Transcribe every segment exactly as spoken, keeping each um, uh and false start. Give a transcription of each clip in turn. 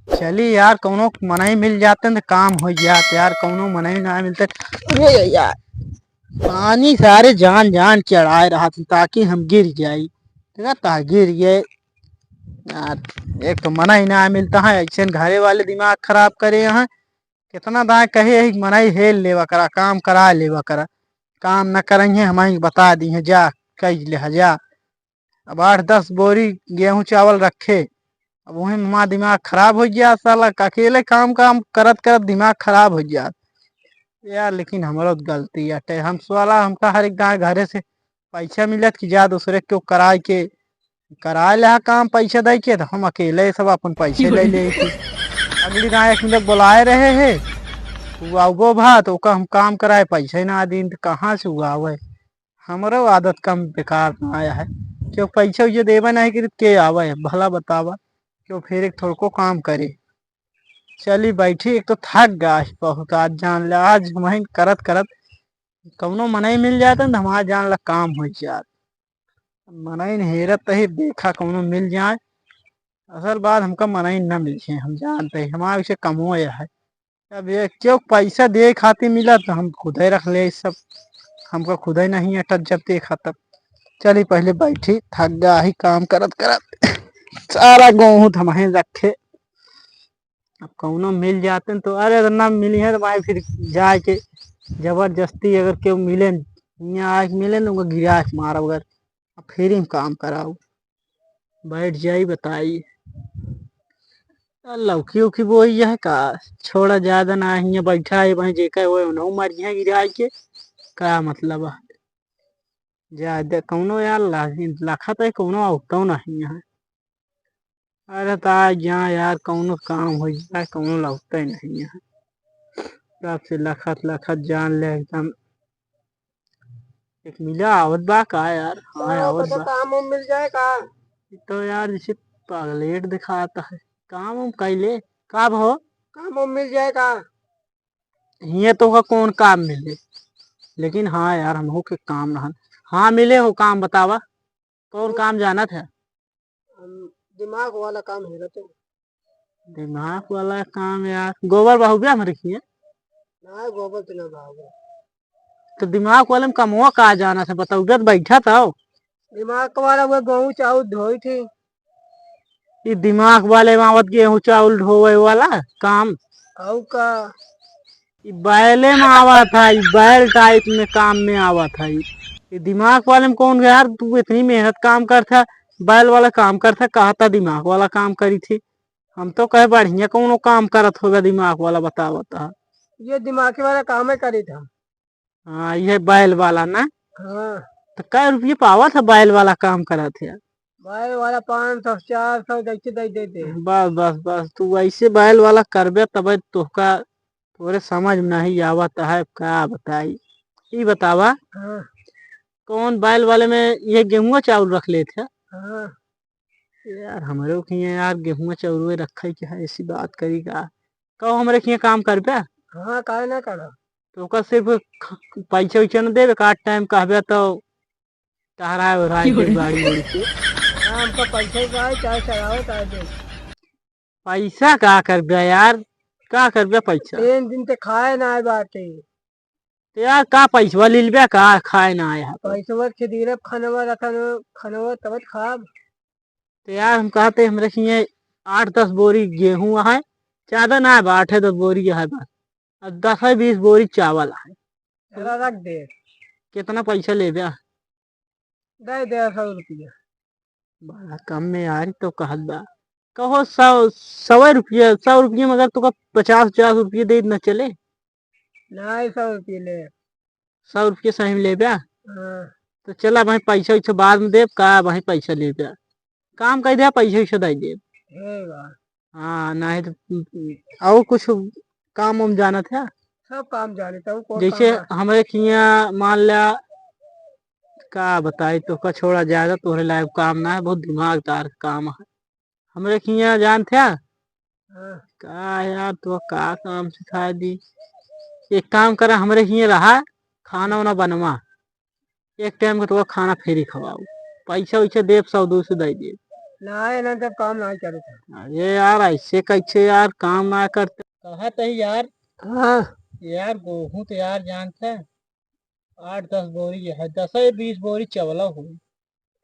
चली यार, कौनो मनई मिल जाते न त काम हो जात यार, कौनो मनई ना मिलते। अरे यार, पानी सारे जान जान चढ़ाए रहा था ताकि हम गिर जाई। देखा ता गिर गए यार, एक तो मनई ना मिलता है, ऐसे घरे वाले दिमाग खराब करे हैं। कितना दाए कहे यही मनई हेल लेवा करा, काम करा लेवा करा, काम न करेंगे, हमारी बता दी है, जा कह ले जा। अब आठ दस बोरी गेहूं चावल रखे, अब वही में हमारा दिमाग खराब हो गया साला, अकेले काम काम करत करत दिमाग खराब हो गया यार। लेकिन हमरो तो गलती अटे, हम साला हमका हर एक दाए घरे से पैसा मिलत कि जा दूसरे के कराए के, कराए ले काम पैसा दे के, तो हम अकेले सब अपन पैसे ले ले के। अगली दाए एक मिनट बुलाए रहे हैं, वो आउबो भा तो ओका हम काम कराए, पैसा ही ना दीन तो कहाँ से वो आवे? हमरो आदत कम बेकार ना आया है, क्यों पैसा उसे देवे नहीं कि के आवे है, भला बतावा, क्यों फिर एक थोड़को काम करे। चली बैठी, एक तो थक गया है बहुत, आज जान ले, आज हम करत करत कौनो मनई मिल जात न, हमारा जान ला काम हो जात। मनई न हेरत ही देखा कौनो मिल जाए, असल बात हमका मनई न मिल जाए, हम जानते हैं हमारा इसे कमो यह है। अब ये क्यों पैसा दे खातिर मिला तो हम खुदे रख ले सब, हमका खुदे नहीं अटक जब देखा तब। चली पहले बैठी, थक गया ही काम करत करत, सारा गेहूं तो हम ही रखे। अब कौनो मिल जाते न तो, अरे अगर ना मिली है तो भाई फिर जाए के जबरदस्ती अगर केहू मिले न, यहाँ आके मिले न, उनका गिरा के मारब अगर, अब फिर हम काम कराऊ, बैठ जाई बताई। आ, लौकी उकी बोई है का? छोड़ा ज्यादा ना, हियाँ बैठा है, वहीं जेका होए, उन्हों मरिहे गिराए के, का मतलब है? ज्यादा कौनो यार ला-, लखत है, कौनो अउतौ नहीं है। अरे ता जा यार, कौनो काम हो जाए, कौनो लौटते नहीं है। तब से लखत लखत जान ले एकदम। एक मिला आवत बा का यार? हाँ, हाँ, आवत पता बा। काम वाम मिल जाए का? ई तो यार जैसे पगलेट दिखाता है। काम वाम कैले? का भो? काम वाम मिल जाए का? हियाँ तो का कौन काम मिले? लेकिन हाँ यार, हमहू के काम रहन। हाँ, मिले हो काम, बतावा। कौन काम जानत है? हम दिमाग वाला काम हेरत है। दिमाग वाला काम यार, गोबर बहउबे हमरे किए? ना, गोबर तो ना बहउबे। तो दिमाग वाले में कमवा का जानत है, बतउबे तो बैठा था। दिमाग वाला वो गेहूं चाउर ढोई थी। ई दिमाग वाले में आवत गेहूं चाउर ढोवे वाला काम। अउ का? ई बैले में आवत है, ई बैल टाइप में काम में आवत है। ई दिमाग वाले में कौन गया यार, तू इतनी मेहनत काम करत है, बैल वाला काम करत है, कहता दिमाग वाला काम करी थी। हम तो कहे बढ़िया कौनो काम करत होगा दिमाग वाला बतावत है। ये दिमाग वाला काम है करी था। हाँ, ये बैल वाला ना? हाँ। तो कै रुपये पावत है बैल वाला काम करत है? बैल वाला पाँच सौ, चार सौ जैसे दे देते हैं। बस, बस, बस, तू वैसे बैल वाला करबे तबे तोहका, तोरे समझ में नहीं आवत है, का बताई। ई बतावा, हाँ। कौन बैल वाले में ये गेहुआ चाउर रख लेत है? हाँ। यार, हमरो के यहाँ यार गेहुआ चाउर रखे के है, ऐसी बात करी का? कहो हमरे के यहाँ काम करबे? हाँ, काहे ना करा? तो ओकर सिर्फ ख-, पैसा वैसा न देबे, का टाइम कहबे तो टहराए ओढ़ाए की हो के रही? गाड़ी उड़ी से। हाँ, हमका पैसा ही चाहे, चाहे चढ़ाओ, चाहे दे। पैसा का करबे यार, का करबे पैसा? तीन दिन ते खाए ना आए बाटे। तो यार का पैसवा ले लेबे, का खाए ना आए हैं तो? पैसवा के दीरब खनवा रखन, खनवा तब खाब। तो यार हम कहते हमरे हियाँ आठ दस बोरी गेहूं है, ज्यादा ना है बा, आठे दस बोरी है बस। अब दस है बीस बोरी चावल है। चला रख दे। कितना पैसा लेबे? दे दे सौ रुपया। बड़ा कम में यार तो कहत बा। कहो सौ, सौ रुपया, सौ रुपया में अगर तोका पचास, पचास रुपया दे न चले? नहीं, सौ रुपया ले। सौ रुपया सही में लेबे? हाँ। तो चला भाई पैसा वैसा बाद में देब, का भाई पैसा लेबे? काम कर दे, पैसा वैसा दे देब। हे बा। हाँ, नहीं तो और कुछ काम वाम जानत है? सब काम जाने, तब कौन जैसे काम है? हमरे किया मान ला, का बताई तोहका, छोड़ा ज्यादा, तोहरे लायक काम ना है, बहुत दिमागदार काम है। हमरे किया जानत है? हाँ। का यार, तो का काम सिखा दी? एक काम करा, हमरे किया रहा, खाना वाना बनवा, एक टाइम के तो खाना फ्री खवाओ, पैसा वैसा देब, सौ दो सौ दे देब। नाहीं, ना तब काम नाहीं करत है। अरे यार, ऐसे कैसे यार काम ना करते? कहत ही यार। हाँ। यार, गोहूँ तो यार जानत है, आठ दस बोरी है, दस बीस बोरी चवला हुई।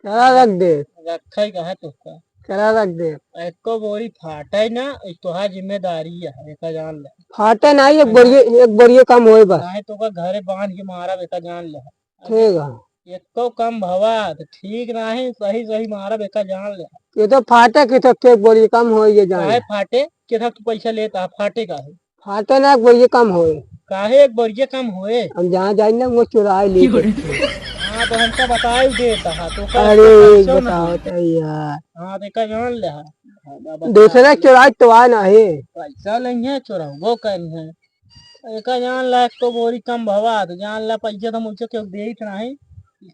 चला रख दे। रखे कहा तोहका। चला रख दे। एको बोरी फाटे ना, ई तोहार जिम्मेदारी है, एका जान ले। फाटे नाहीं, एक है ना? बोरिये, एक बोरिये कम होए बस। नाहीं तो ओका घरे बांध के मारब, एका जान ले। ठीक है। एको कम भवा तो ठीक नाहीं, सही सही मारब, एका जान ले। ये तो फाटे के तो एक बोरिये कम होए, ये जान काहे ले। फाटे? के था तू पैसा लेता, फाटे काहे? फाटे ना, एक बोरिये कम होए। काहे एक बोरिये कम होए? हम जहाँ जाई ना, वो चुराए ले। हाँ, तो हमका बताई देता हा, तो का अरे, पैसा ना बताओ होए। तो यार। हाँ, तो का जान ले हा। हाँ, बाबा, दूसरे का चुराए तो आ ना है। पैसा लेंगे, चुरावो करेंगे। एका जान ला, एक तो बोरी कम भवा, तो जान ला, पैसा तो मुझे क्यों देत नाहीं।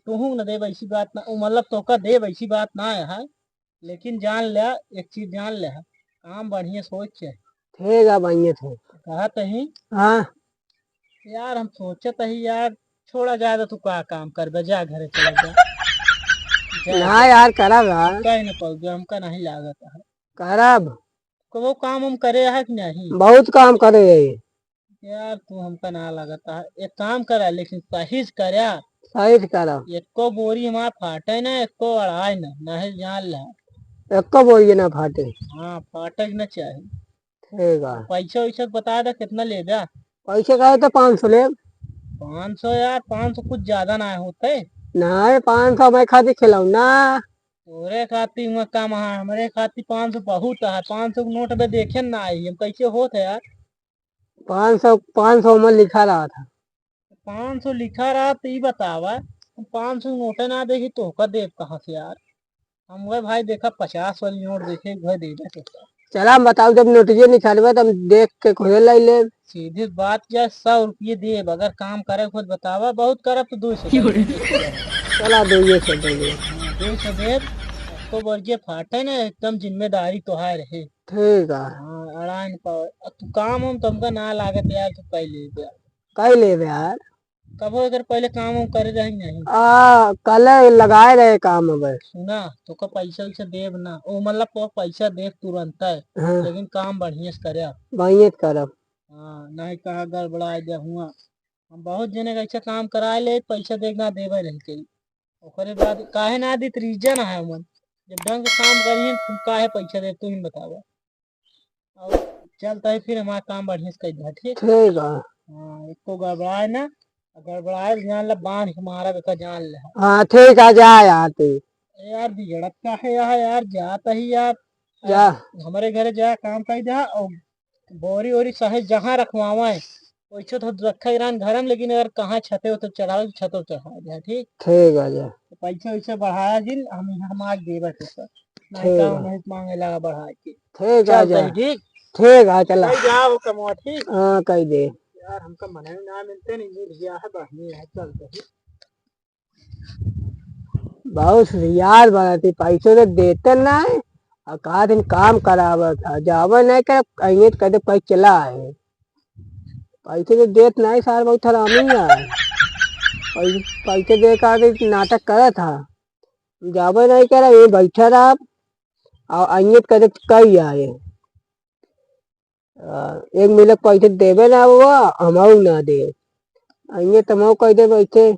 तोहू न देब, ऐसी बात ना, मतलब, तोका देब, ऐसी बात ना है। लेकिन जान ल्या, एक चीज जान ल्या, काम बढ़िया सोच के। ठीक है, बढ़िया थे। कहत ही। हाँ। यार, हम सोचत ही यार, छोड़ा जाए तो तू का काम करबे, जा घरे चला जा। जा, ना जा। यार, करब यार। कहीं ना पाओगे, हमका नहीं लागत है। करब। को वो काम हम करे है कि नहीं? बहुत काम करे है। यार, तू हमका ना लगता है। एक काम करा, लेकिन सही से करा। सही से करा। एको बोरी हमार फाटे ना, एको अड़ाए ना, नहीं जान ला। एको बोरी ना फाटे। हाँ, फाटे के ना चाही। ठीक है। पैसा वैसा बता दे, कितना लेबे? पैसा कहे तो पाँच सौ लेब। पाँच सौ यार, पाँच सौ कुछ ज्यादा ना होते। नहीं, पाँच सौ मैं खातिर खिलौना। तोरे खातिर हुआ कम है, हमरे खातिर पाँच सौ बहुत है। पाँच सौ के नोट में देखे ना आई, हम कैसे होत है यार? पाँच सौ, पाँच सौ में लिखा रहा था। पाँच सौ लिखा रहा तो ई बतावा, हम पाँच सौ नोटे ना देखी तो का देब कहाँ से यार? हम वह भाई देखा पचास वाली नोट देखे, वह दे दे तो। चला हम बताओ, जब नोटिये निकालबे तो हम देख के खुदे लाई लेब। सीधी बात क्या, सौ रुपये देब, अगर काम करे खुद बतावा, बहुत करब तो दो सौ कर दे। चला दो ये सौ दे दे। हाँ, दो सौ देब, तो बरजे फाटे ना, एकदम जिम्मेदारी तोहार है। ठीक है। हाँ, अड़ान पावे। अब तू काम हम तुमका ना लागत यार, तू कई लेबे यार। कई लेबे यार। कबो एकर पहले काम हम करे रही नहीं। आ, कल लगाए रहे काम अब। सुना, तोका पैसा वैसा देब ना। ओ, मतलब, तो पैसा देब तुरंत है, हाँ। लेकिन काम बढ़िया से करे। बढ़िया से करब। हाँ, नहीं कहा गड़बड़ा दे हुआ। हम बहुत जने का ऐसा काम कराए ले, पैसा देख ना देवे रही कहीं। ओकरे बाद काहे ना दी, reason है मन। जब ढंग से काम करिए, तुम काहे पैसा दे, तू ही बतावा। और चलता है, फिर हमारा काम बढ़िया से कर दिया, ठीक? ठीक है। हाँ, एको गड़बड़ाए ना, गड़बड़ाए तो जान ले, बांध के मारा बेटा, जान ले। हाँ, ठीक है, जा यार तू। ए यार, बिगड़त का है यार, यार, जात ही यार। जा। हमारे घरे जा, काम कर दे, और बोरी ओरी चाहे जहाँ रखवावा है, वैसे तो रखा ही रहन घर में, लेकिन अगर कहाँ छते हो तो चढ़ाओ, छतो चढ़ा दे, ठीक? ठीक है, जा। तो पैसे वैसे बढ़ाया जिन, हम, हम आज देबे के सर। नहीं ठीक काम है। नहीं मांगे लगा बढ़ा के। ठीक है, चल जा। तई, ठीक? ठीक है, चला। कई जाओ कमवा, ठीक? हाँ, कई दे। यार, हमका मने ना मिलते नहीं, मिल गया है, बहनी है, चल तई। बहुत यार बनती, पैसे तो देते नहीं, और का दिन काम करावत है, जावे नहीं करे, अइये तो कहते पैसे चला है। पैसे तो देत नहीं सार, बहुत हरामी है। पैसे, पैसे दे का दिन नाटक करत है, जावे नहीं करे, ये बैठे रहा, और अइये तो कहते कई आए। आ, एक मिनट पैसे देबे ना हुआ, हमहू ना दे। अइये तमहू कह दे बैठे,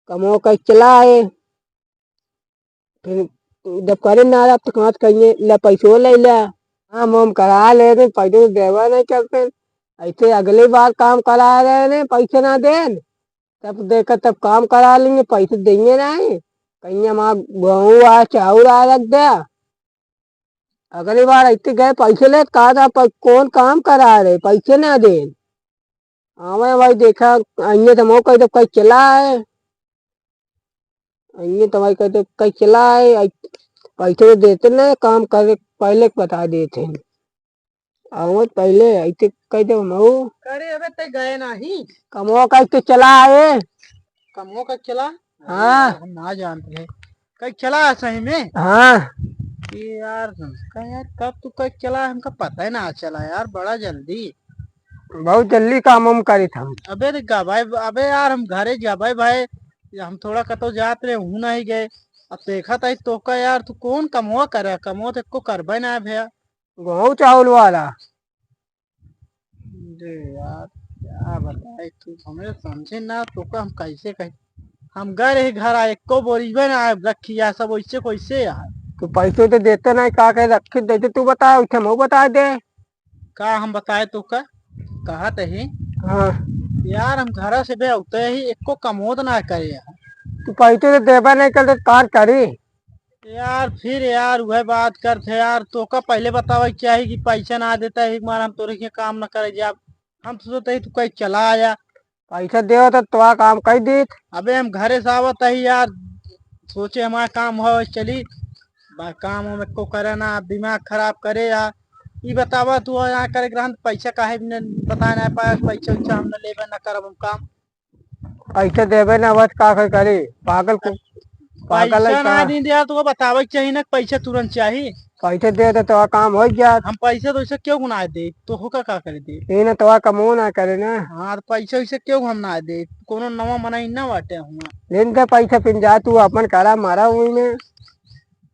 कमो कह चला आए। फिर जब करे ना रहा, तो कहाँ से कहिए, "ले पैसो ले ले।" काम वाम करा ले रहे, पैसे तो देबे नहीं करते। ऐसे अगली बार काम करा रहे ने, पैसे ना देन, तब देखा तब काम करा लेंगे, पैसे देंगे नहीं। कहीं हमारा गेहूँ आ, चाउर आ रख दे। अगली बार ऐसे गए पैसे ले, कहा था, "प-, कौन काम करा रहे, पैसे ना दे।" आवे भाई, देखा, अइये तो मौका तो कहीं चला है, अइये तो भाई कहते कहीं चला है, आई-, पैसे तो देते ना, काम करे पहले बता देते हैं। आवे पहले ऐसे कह दे मऊ। करे अबे ते गए नहीं। कमवा कह के चला आए। कमवा कह चला? हाँ। अरे यार, हम ना जानते हैं। कह चला सही में? हाँ। ये यार, कह यार, कब तू कह चला, हमका पता ही ना चला यार, बड़ा जल्दी। बहुत जल्दी काम हम करी था। अबे रे गबाई, अबे यार, हम घरे गबाई भाई, हम थोड़ा कतो जात रहे, हूँ नहीं गए। अब देखत ही तोका यार, तू कौन कमवा करे? कमवा तो एको करबे ना भैया। गेहूं चावल वाला। अरे यार, क्या बताए तू, हमें समझे ना, तोका हम कैसे कही? हम गए रहे घर, आ एको बोरीबे ना आए रखी, या सब वैसे कैसे यार? तू पैसो तो देते नहीं, का कहे रखी देते, तू बता, उठे मऊ बता दे। का हम बताए तोका? कहत ही। हाँ। यार, हम घर से बे उठे ही, एको कमोद ना करे यार। तू पैसो तो देबे नहीं करते, कार करी। यार, फिर यार, वह बात करते यार, तोका पहले बतावे के चाही कि पैसा ना देता है, एक बार हम तोरे के काम ना करे जाब। हम तो सोचते ही तू कहीं चला आया। पैसा देव तो तोहार काम कई दीत। अबे, हम घरे से आवत ही यार, सोचे हमारा काम हो चली, बा काम हम एको करे ना, दिमाग खराब करे यार। ई बतावा, तू यहाँ करे के रहन, पैसा काहे बिना बताए ना पाया, पैसा वैसा हम ना लेबे ना करब हम काम। पैसा देबे ना, बस का करी, पागल को, पागल पैसा है ना का? दी यार, तोका बतावे के चाही ना, पैसा तुरंत चाही। पैसा दे दे तो काम हो गया। हम पैसा तो ऐसे क्यों ना दे, तो होका का करे दे? ये ना तो कमो ना करे ना। हाँ, तो पैसा वैसे क्यों हम ना दे, कोनो नवा मनाई ना बाटे हुआ। लेन दे पैसा, फिर जा तू अपन करा मारा हुई में।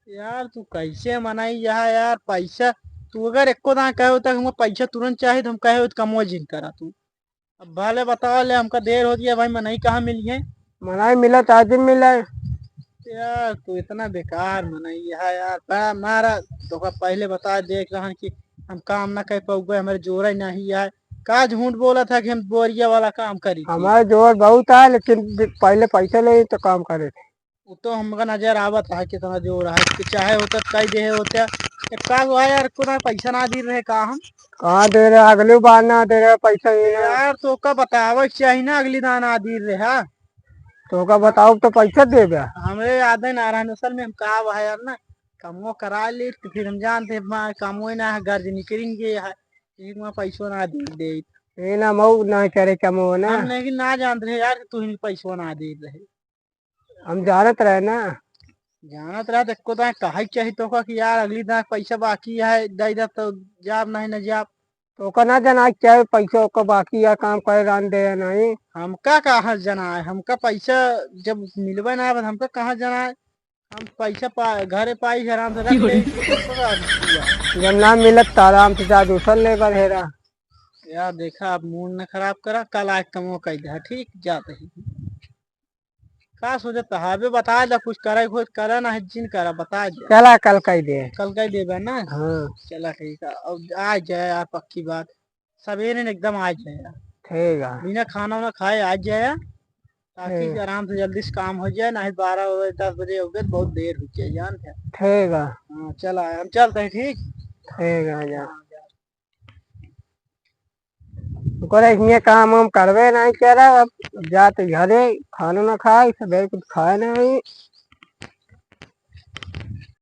यार, तू कैसे मनाई यहाँ यार, पैसा तू अगर एको दाना कहे होता कि हमको पैसा तुरंत चाही, तो हम कहे होत कमो जिन करा तू। अब भले बतावा ले, हमका देर हो गया भाई, मनई कहाँ मिली है? मनई मिला तो आज मिला। यार, तू इतना बेकार मनई है यार, बड़ा मारा। तोका पहले बता देख रहन कि हम काम ना कर पाऊबे, हमारे जोरा ही नहीं है। का झूठ बोला था कि हम बोरिया वाला काम करी थी? हमारे जोर बहुत है, लेकिन पहले पैसा ले तो काम करे थे। वो तो हमका नजर आवत है कितना जोर है, कि चाहे होता कई देहे होते। एक का हुआ यार, को ना पैसा ना दी रहे का हम? कहाँ दे रहे, अगली बार ना दे रहे पैसा, ये ना। यार, तोका बतावे के चाही ना, अगली दाना दी रहे, हाँ? तोका बताओ तो पैसा देबे। हमरे याद है ना रहा, असल में हम का हुआ यार ना, कमो करा ले तो फिर हम जानते हैं, हमारे कमो ही ना है, घर से निकलेंगे है, एक में पैसो ना दे दे। ये ना मऊ ना करे कमो ना। हम नहीं ना जानते रहे यार, तू ही पैसो ना दे रहे। हम जानत रहे ना। जानत रहे तो एको दाएं कहे के चाही तोका कि यार अगली दाएं पैसा बाकी है, दे दे तो जाब नहीं ना जाब। तोका ना जाना के चाही पैसा ओका बाकी है, काम करे रान दे या नहीं। हमका कहाँ जाना है, हमका पैसा जब मिलबे ना, बस हमका कहाँ जाना है? हम पैसा पा, घरे पाई आराम से रख ले। जब ना मिलत तो आराम से जा दूसर लेबर हेरा। यार देखा, आप मूड न खराब करा, कल आके कमो कई दे, ठीक? जाते ही। का सोचत हवे, बता दे, कुछ करे, कुछ करे ना है, जिन करा, बता दे। चला, कल कई दे। कल कई देबे ना? हाँ। चला, ठीक है, अब आ जाए यार, पक्की बात, सवेरे ने एकदम आ जाए यार। ठीक है। बिना खाना वाना खाए आ जाए यार, ताकि ठीक है। आराम से जल्दी से काम हो जाए, नहीं बारह बजे, दस बजे हो गए, बहुत देर हो गया, जानते हैं। ठीक है। हाँ, चला, हम चलते हैं, ठीक? ठीक है, जा। हाँ, जा। ओकरे इसमें काम हम करबे नहीं करे, अब जात घरे, खाना ना खाए, सवेरे कुछ खाए नहीं।